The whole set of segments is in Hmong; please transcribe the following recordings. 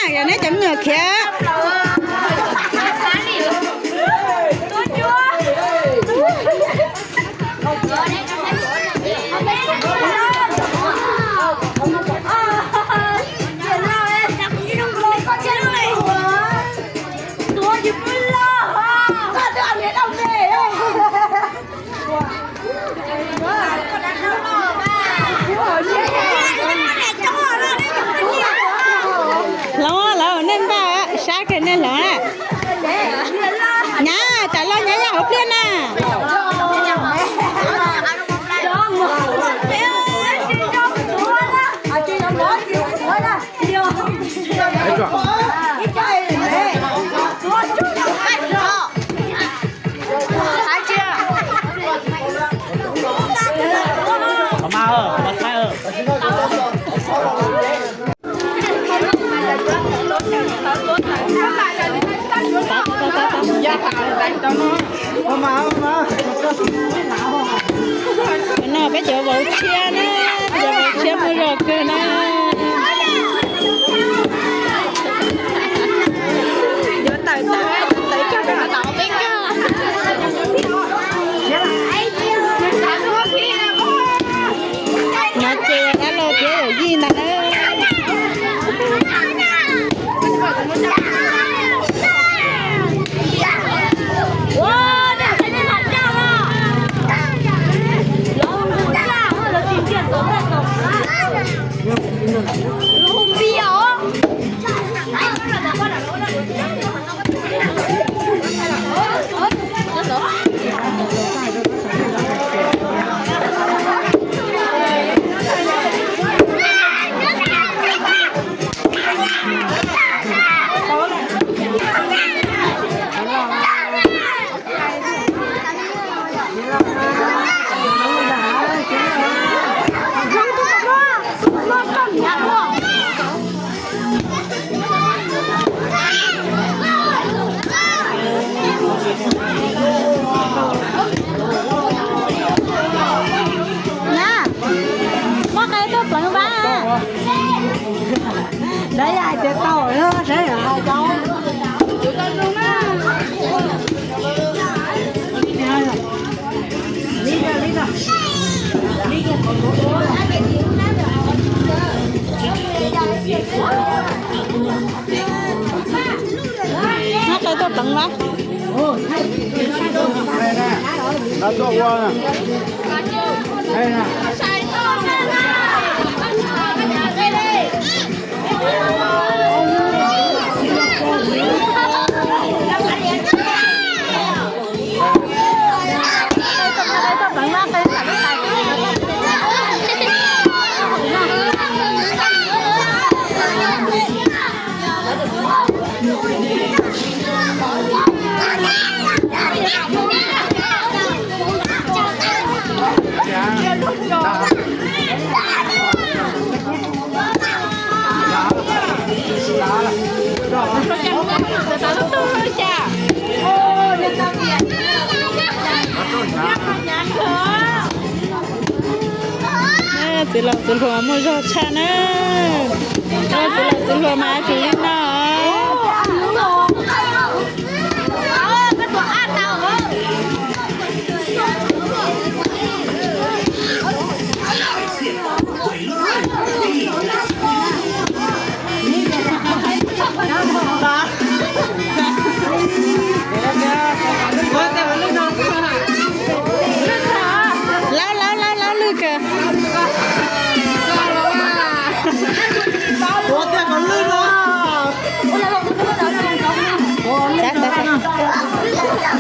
Yog neb cov me nyuam khiav. Hloov, lawv nej npaj sab kiag nej hloov na. Nyab, tsam los nyab yog hauv pliaj na. No peb cov vauv tshiab na, cov vauv tshiab muaj zog kawg na. Yuav tawm tawm tawm tawm tawm tawm peb kawg. No ces dab laug thiab yawm yij ntag na. Nyab, muaj qe tuaj pleev vaj. Dab yaj hais tias tau, dab yaj hais tau. Muaj qe tuaj pleev vaj. Txiv laus txiv hluas muaj zog tshaj na. Txiv laus txiv hluas mas tsis li no. Laub laub laub laub lwj kawg.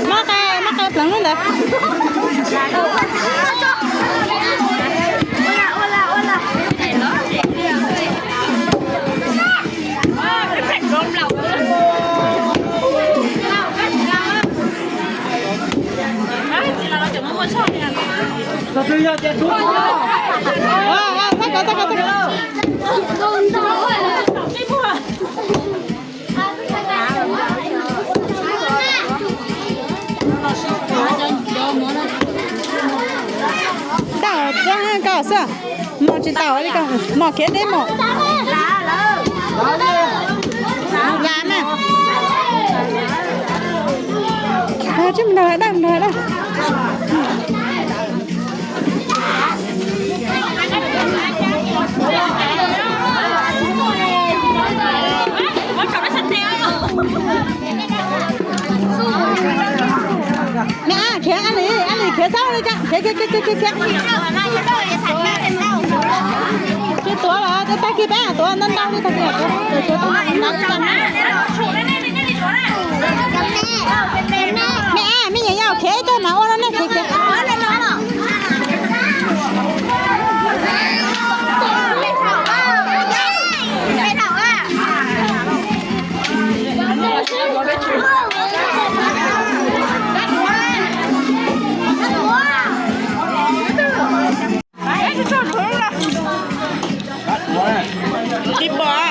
Muab qe, muab qe pleev lub ntawd. Tau, koj xwb. Mos tsis tau li ko, mos khiav deb mos. Nrog daj, nrog daj. Neb, khiav, Ab Lis, Ab Lis khiav saib li cas, khiav, khiav, khiav, khiav, khiav. Tsis tuav los tag kis peb tuav ntau ntau li, tag kis tuav ntau ntau li. Neb, me nyuam yaus khiav ib teg mas ua rau nej khiav khiav. Tsis pom.